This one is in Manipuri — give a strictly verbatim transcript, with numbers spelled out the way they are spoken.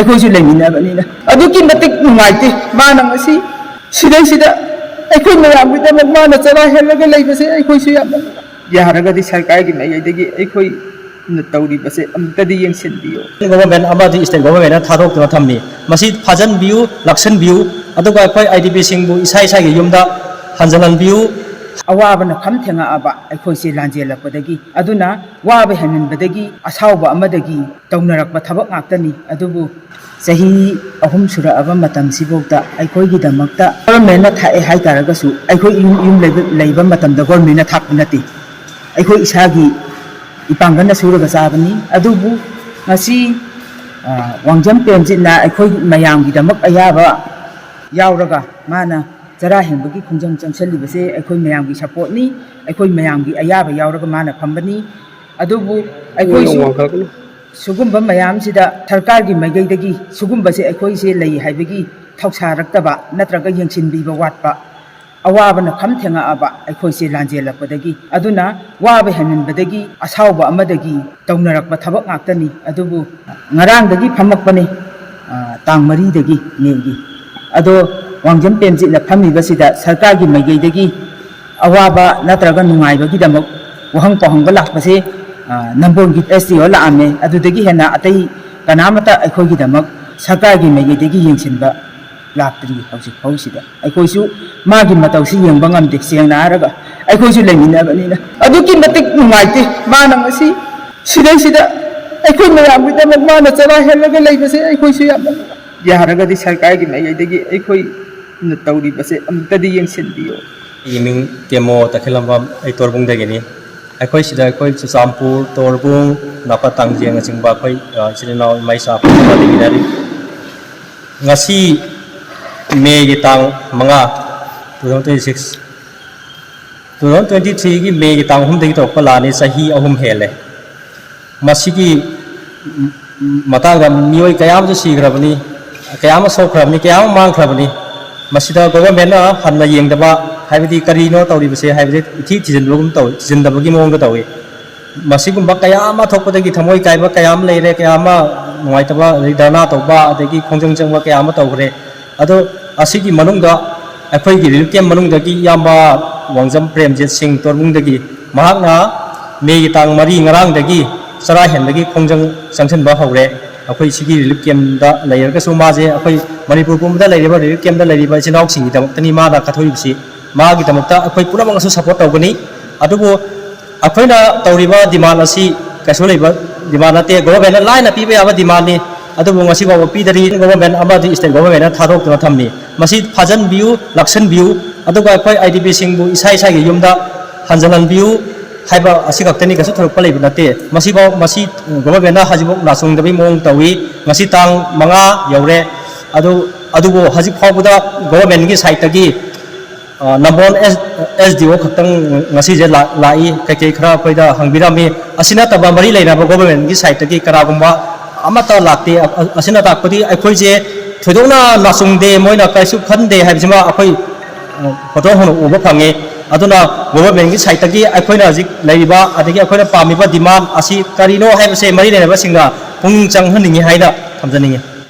ꯑꯩꯈꯣꯏꯁꯨ ꯂꯩꯃꯤꯟꯅꯕꯅꯤꯅ꯫ ꯑꯗꯨꯛꯀꯤ ꯃꯇꯤꯛ ꯅꯨꯡꯉꯥꯏꯇꯦ꯫ ꯃꯥꯅ ꯉꯁꯤ ꯁꯤꯗꯩꯁꯤꯗ ꯑꯩꯈꯣꯏ ꯃꯌꯥꯝꯒꯤꯗꯃꯛ ꯃꯥꯅ ꯆꯔꯥ ꯍꯦꯜꯂꯒ ꯂꯩꯕꯁꯦ ꯑꯩꯈꯣꯏꯁꯨ ꯌꯥꯝꯅ ꯅꯨꯡꯉꯥꯏ꯫ ꯌꯥꯔꯒꯗꯤ ꯁꯔꯀꯥꯔꯒꯤ ꯃꯥꯏꯀꯩꯗꯒꯤ ꯑꯩꯈꯣꯏꯅ ꯇꯧꯔꯤꯕꯁꯦ ꯑꯃꯨꯛꯇꯗꯤ ꯌꯦꯡꯁꯤꯟꯕꯤꯌꯨ꯫ ꯒꯣꯚꯔꯟꯃꯦꯟ ꯑꯃꯗꯤ ꯁ꯭ꯇꯦꯠ ꯒꯣꯚꯔꯟꯃꯦꯟꯅ ꯊꯥꯗꯣꯛꯇꯨꯅ ꯊꯝꯃꯤ꯫ ꯃꯁꯤ ꯐꯥꯖꯤꯟꯕꯤꯌꯨ, ꯂꯥꯛꯁꯤꯟꯕꯤꯌꯨ, ꯑꯗꯨꯒ ꯑꯩꯈꯣꯏ ꯑꯥꯏ ꯗꯤ ꯄꯤꯁꯤꯡꯕꯨ ꯏꯁꯥ ꯏꯁꯥꯒꯤ ꯌꯨꯝꯗ ꯍꯟꯖꯤꯜꯍꯟꯕꯤꯌꯨ꯫ ꯑꯋꯥꯕꯅ ꯈꯝ ꯊꯦꯡꯉꯛꯑꯕ ꯑꯩꯈꯣꯏꯁꯦ ꯂꯥꯟꯖꯦꯜꯂꯛꯄꯗꯒꯤ, ꯑꯗꯨꯅ ꯋꯥꯕ ꯍꯦꯟꯃꯟꯕꯗꯒꯤ ꯑꯁꯥꯎꯕ ꯑꯃꯗꯒꯤ ꯇꯧꯅꯔꯛꯄ ꯊꯕꯛ ꯉꯥꯛꯇꯅꯤ꯫ ꯑꯗꯨꯕꯨ ꯆꯍꯤ ꯑꯍꯨꯝ ꯁꯨꯔꯛꯑꯕ ꯃꯇꯝꯁꯤꯐꯥꯎꯗ ꯑꯩꯈꯣꯏꯒꯤꯗꯃꯛꯇ ꯒꯣꯔꯃꯦꯟꯅ ꯊꯥꯛꯑꯦ ꯍꯥꯏꯇꯥꯔꯒꯁꯨ, ꯑꯩꯈꯣꯏ ꯌꯨꯝ ꯌꯨꯝ ꯂꯩꯕ ꯂꯩꯕ ꯃꯇꯝꯗ ꯒꯣꯔꯃꯦꯟꯅ ꯊꯥꯛꯄ ꯅꯠꯇꯦ꯫ ꯑꯩꯈꯣꯏ ꯏꯁꯥꯒꯤ ꯏꯄꯥꯡꯒꯜꯅ ꯁꯨꯔꯒ ꯆꯥꯕꯅꯤ꯫ ꯑꯗꯨꯕꯨ ꯉꯁꯤ, ꯑ, ꯋꯥꯡꯖꯝ ꯄ꯭ꯔꯦꯝꯖꯤꯠꯅ ꯑꯩꯈꯣꯏ ꯃꯌꯥꯝꯒꯤꯗꯃꯛ ꯑꯌꯥꯕ ꯌꯥꯎꯔꯒ ꯃꯥꯅ ꯆꯔꯥ ꯍꯦꯟꯕꯒꯤ ꯈꯣꯡꯖꯪ ꯆꯪꯁꯤꯜꯂꯤꯕꯁꯦ ꯑꯩꯈꯣꯏ ꯃꯌꯥꯝꯒꯤ ꯁꯄꯣꯔꯠꯅꯤ, ꯑꯩꯈꯣꯏ ꯃꯌꯥꯝꯒꯤ ꯑꯌꯥꯕ ꯌꯥꯎꯔꯒ ꯃꯥꯅ ꯐꯝꯕꯅꯤ꯫ ꯑꯗꯨꯕꯨ ꯑꯩꯈꯣꯏꯁꯨ ꯁꯤꯒꯨꯝꯕ ꯃꯌꯥꯝꯁꯤꯗ ꯁꯔꯀꯥꯔꯒꯤ ꯃꯥꯏꯀꯩꯗꯒꯤ ꯁꯤꯒꯨꯝꯕꯁꯦ ꯑꯩꯈꯣꯏꯁꯦ ꯂꯩ ꯍꯥꯏꯕꯒꯤ ꯊꯧꯁꯥꯔꯛꯇꯕ ꯅꯠꯇ꯭ꯔꯒ ꯌꯦꯡꯁꯤꯟꯕꯤꯕ ꯋꯥꯠꯄ, ꯑꯋꯥꯕꯅ ꯈꯝ ꯊꯦꯡꯉꯛꯑꯕ ꯑꯩꯈꯣꯏꯁꯦ ꯂꯥꯟꯖꯦꯜꯂꯛꯄꯗꯒꯤ꯫ ꯑꯗꯨꯅ ꯋꯥꯕ ꯍꯦꯟꯃꯟꯕꯗꯒꯤ ꯑꯁꯥꯎꯕ ꯑꯃꯗꯒꯤ ꯇꯧꯅꯔꯛꯄ ꯊꯕꯛ ꯉꯥꯛꯇꯅꯤ꯫ ꯑꯗꯨꯕꯨ ꯉꯔꯥꯡꯗꯒꯤ ꯐꯝꯃꯛꯄꯅꯤ, ꯑ, ꯇꯥꯡ ꯃꯔꯤꯗꯒꯤ ꯃꯦꯒꯤ꯫ ꯑꯗꯣ ꯋꯥꯡꯖꯝ ꯄ꯭ꯔꯦꯝꯖꯤꯠꯅ ꯐꯝꯃꯤꯕꯁꯤꯗ ꯁꯔꯀꯥꯔꯒꯤ ꯃꯥꯏꯀꯩꯗꯒꯤ ꯑꯋꯥꯕ ꯅꯠꯇ꯭ꯔꯒ ꯅꯨꯡꯉꯥꯏꯕꯒꯤꯗꯃꯛ ꯋꯥꯍꯪ ꯄꯥꯎꯍꯪꯕ ꯂꯥꯛꯄꯁꯦ, ꯑ, ꯅꯝꯕꯣꯜꯒꯤ ꯑꯦꯁ ꯗꯤ ꯑꯣ ꯂꯥꯛꯑꯝꯃꯦ꯫ ꯑꯗꯨꯗꯒꯤ ꯍꯦꯟꯅ ꯑꯇꯩ ꯀꯅꯥꯃꯠꯇ ꯑꯩꯈꯣꯏꯒꯤꯗꯃꯛ ꯁꯔꯀꯥꯔꯒꯤ ꯃꯥꯏꯀꯩꯗꯒꯤ ꯌꯦꯡꯁꯤꯟꯕ ꯂꯥꯛꯇ꯭ꯔꯤ ꯍꯧꯖꯤꯛ ꯐꯥꯎꯁꯤꯗ꯫ ꯑꯩꯈꯣꯏꯁꯨ ꯃꯥꯒꯤ ꯃꯇꯧꯁꯤ ꯌꯦꯡꯕ ꯉꯝꯗꯦ, ꯁꯦꯡꯅ ꯍꯥꯏꯔꯒ꯫ ꯑꯩꯈꯣꯏꯁꯨ ꯂꯩꯃꯤꯟꯅꯕꯅꯤꯅ ꯑꯗꯨꯛꯀꯤ ꯃꯇꯤꯛ ꯅꯨꯡꯉꯥꯏꯇꯦ꯫ ꯃꯥꯅ ꯉꯁꯤ ꯁꯤꯗꯩꯁꯤꯗ ꯑꯩꯈꯣꯏ ꯃꯌꯥꯝꯒꯤꯗꯃꯛ ꯃꯥꯅ ꯆꯔꯥ ꯍꯦꯜꯂꯒ ꯂꯩꯕꯁꯦ ꯑꯩꯈꯣꯏꯁꯨ ꯌꯥꯝꯅ ꯅꯨꯡꯉꯥꯏ꯫ ꯌꯥꯔꯒꯗꯤ ꯁꯔꯀꯥꯔꯒꯤ ꯃꯥꯏꯀꯩꯗꯒꯤ ꯑꯩꯈꯣꯏꯅ ꯇꯧꯔꯤꯕꯁꯦ ꯑꯃꯨꯛꯇꯗꯤ ꯌꯦꯡꯁꯤꯟꯕꯤꯌꯨ꯫ ꯑꯩꯒꯤ ꯃꯤꯡ ꯇꯦꯃꯣ ꯇꯈꯦꯜꯂꯝꯕꯝ, ꯑꯩ ꯇꯣꯔꯕꯨꯡꯗꯒꯤꯅꯤ꯫ ꯑꯩꯈꯣꯏ ꯁꯤꯗ ꯑꯩꯈꯣꯏ ꯆꯨꯔꯆꯥꯟꯄꯨꯔ, ꯇꯣꯔꯕꯨꯡ, ꯅꯥꯄꯥ ꯇꯥꯡꯖꯦꯡꯅꯆꯤꯡꯕ ꯑꯩꯈꯣꯏ, ꯑ, ꯏꯆꯤꯜ ꯏꯅꯥꯎ ꯏꯃꯥ ꯏꯆꯥ ꯄꯨꯟꯅ ꯂꯩꯃꯤꯟꯅꯔꯤ꯫ ꯉꯁꯤ ꯃꯦꯒꯤ ꯇꯥꯡ ꯃꯉꯥ, two thousand twenty six, two thousand twenty three ꯒꯤ ꯃꯦꯒꯤ ꯇꯥꯡ ꯑꯍꯨꯝꯗꯒꯤ ꯇꯧꯔꯛꯄ ꯂꯥꯟꯅꯤ, ꯆꯍꯤ ꯑꯍꯨꯝ ꯍꯦꯜꯂꯦ꯫ ꯃꯁꯤꯒꯤ ꯃꯇꯥꯡꯗ ꯃꯤꯑꯣꯏ ꯀꯌꯥ ꯑꯃꯁꯨ ꯁꯤꯈ꯭ꯔꯕꯅꯤ, ꯀꯌꯥ ꯑꯃ ꯁꯣꯛꯈ꯭ꯔꯕꯅꯤ, ꯀꯌꯥ ꯑꯃ ꯃꯥꯡꯈ꯭ꯔꯕꯅꯤ꯫ ꯃꯁꯤꯗ ꯒꯣꯚꯔꯟꯃꯦꯟꯅ ꯍꯟꯅ ꯌꯦꯡꯗꯕ, ꯍꯥꯏꯕꯗꯤ ꯀꯔꯤꯅꯣ ꯇꯧꯔꯤꯕꯁꯦ ꯍꯥꯏꯕꯁꯦ ꯏꯊꯤ ꯊꯤꯖꯤꯟꯕꯒꯨꯝ ꯇꯧꯏ, ꯊꯤꯖꯤꯟꯗꯕꯒꯤ ꯃꯑꯣꯡꯗ ꯇꯧꯏ꯫ ꯃꯁꯤꯒꯨꯝꯕ ꯀꯌꯥ ꯑꯃ ꯊꯣꯛꯄꯗꯒꯤ ꯊꯃꯣꯏ ꯀꯥꯏꯕ ꯀꯌꯥ ꯑꯃ ꯂꯩꯔꯦ, ꯀꯌꯥ ꯑꯃ ꯅꯨꯡꯉꯥꯏꯇꯕ, ꯑꯗꯩ ꯙꯔꯅꯥ ꯇꯧꯕ, ꯑꯗꯒꯤ ꯈꯣꯡꯖꯪ ꯆꯪꯕ ꯀꯌꯥ ꯑꯃ ꯇꯧꯈ꯭ꯔꯦ꯫ ꯑꯗꯣ ꯑꯁꯤꯒꯤ ꯃꯅꯨꯡꯗ ꯑꯩꯈꯣꯏꯒꯤ relief camp ꯃꯅꯨꯡꯗꯒꯤ ꯏꯌꯥꯝꯕ ꯋꯥꯡꯖꯝ ꯄ꯭ꯔꯦꯝꯖꯤꯠ ꯁꯤꯡ ꯇꯣꯔꯕꯨꯡꯗꯒꯤ, ꯃꯍꯥꯛꯅ ꯃꯦꯒꯤ ꯇꯥꯡ ꯃꯔꯤ, ꯉꯔꯥꯡꯗꯒꯤ ꯆꯔꯥ ꯍꯦꯟꯕꯒꯤ ꯈꯣꯡꯖꯪ ꯆꯪꯁꯤꯟꯕ ꯍꯧꯔꯦ꯫ ꯑꯩꯈꯣꯏ ꯁꯤꯒꯤ relief campꯇ ꯂꯩꯔꯒꯁꯨ ꯃꯥꯁꯦ ꯑꯩꯈꯣꯏ ꯃꯅꯤꯄꯨꯔ ꯄꯨꯝꯕꯗ ꯂꯩꯔꯤꯕ relief campꯇ ꯂꯩꯔꯤꯕ ꯏꯆꯤꯟ ꯏꯅꯥꯎꯁꯤꯡꯒꯤꯗꯃꯛꯇꯅꯤ ꯃꯥꯅ ꯀꯠꯊꯣꯛꯏꯕꯁꯤ꯫ ꯃꯥꯒꯤꯗꯃꯛꯇ ꯑꯩꯈꯣꯏ ꯄꯨꯝꯅꯃꯛꯅꯁꯨ support ꯇꯧꯒꯅꯤ꯫ ꯑꯗꯨꯕꯨ ꯑꯩꯈꯣꯏꯅ ꯇꯧꯔꯤꯕ demand ꯑꯁꯤ ꯀꯩꯁꯨ ꯂꯩꯕ demand ꯅꯠꯇꯦ꯫ Governmentꯅ ꯂꯥꯏꯅ ꯄꯤꯕ ꯌꯥꯕ demandꯅꯤ, ꯑꯗꯨꯕꯨ ꯉꯁꯤ ꯐꯥꯎꯕ ꯄꯤꯗꯔꯤ꯫ Government ꯑꯃꯗꯤ state governmentꯅ ꯊꯥꯗꯣꯛꯇꯨꯅ ꯊꯝꯃꯤ꯫ ꯃꯁꯤ ꯐꯥꯖꯟꯕꯤꯌꯨ, ꯂꯥꯛꯁꯟꯕꯤꯌꯨ, ꯑꯗꯨꯒ ꯑꯩꯈꯣꯏ IDPꯁꯤꯡꯕꯨ ꯏꯁꯥ ꯏꯁꯥꯒꯤ ꯌꯨꯝꯗ ꯍꯟꯖꯤꯜꯍꯟꯕꯤꯌꯨ ꯍꯥꯏꯕ ꯑꯁꯤ ꯈꯛꯇꯅꯤ, ꯀꯩꯁꯨ ꯊꯣꯏꯗꯣꯛꯄ ꯂꯩꯕ ꯅꯠꯇꯦ꯫ ꯃꯁꯤꯐꯥꯎ, ꯃꯁꯤ governmentꯅ ꯍꯧꯖꯤꯛꯐꯥꯎ ꯅꯥꯆꯨꯡꯗꯕꯒꯤ ꯃꯑꯣꯡ ꯇꯧꯏ꯫ ꯉꯁꯤ ꯇꯥꯡ ꯃꯉꯥ ꯌꯧꯔꯦ, ꯑꯗꯨ, ꯑꯗꯨꯕꯨ ꯍꯧꯖꯤꯛ ꯐꯥꯎꯕꯗ governmentꯀꯤ sideꯇꯒꯤ ꯑ, ꯅꯝꯕꯣꯜ S-, SDO ꯈꯛꯇꯪ ꯉꯁꯤꯁꯦ ꯂꯥꯛ-, ꯂꯥꯛꯏ꯫ ꯀꯩꯀꯩ ꯈꯔ ꯑꯩꯈꯣꯏꯗ ꯍꯪꯕꯤꯔꯝꯃꯤ꯫ ꯑꯁꯤ ꯅꯠꯇꯕ ꯃꯔꯤ ꯂꯩꯅꯕ governmentꯀꯤ sideꯇꯒꯤ ꯀꯅꯥꯒꯨꯝꯕ ꯑꯃꯠꯇ ꯂꯥꯛꯇꯦ꯫ ꯑ-, ꯑ-, ꯑꯁꯤꯅ ꯇꯥꯛꯄꯗꯤ ꯑꯩꯈꯣꯏꯁꯦ ꯊꯣꯏꯗꯣꯛꯅ ꯅꯥꯆꯨꯡꯗꯦ, ꯃꯣꯏꯅ ꯀꯩꯁꯨ ꯈꯟꯗꯦ ꯍꯥꯏꯕꯁꯤꯃ ꯑꯩꯈꯣꯏ, ꯑ, ꯐꯣꯇꯣ ꯍꯣꯡꯅ ꯎꯕ ꯐꯪꯉꯤ꯫ ꯑꯗꯨꯅ governmentꯀꯤ sideꯇꯒꯤ ꯑꯩꯈꯣꯏꯅ ꯍꯧꯖꯤꯛ ꯂꯩꯔꯤꯕ, ꯑꯗꯒꯤ ꯑꯩꯈꯣꯏꯅ ꯄꯥꯝꯃꯤꯕ demand ꯑꯁꯤ ꯀꯔꯤꯅꯣ ꯍꯥꯏꯕꯁꯦ ꯃꯔꯤ ꯂꯩꯅꯕꯁꯤꯡꯅ ꯄꯨꯛꯅꯤꯡ ꯆꯪꯍꯟꯅꯤꯡꯉꯤ ꯍꯥꯏꯅ ꯊꯝꯖꯅꯤꯡꯉꯤ꯫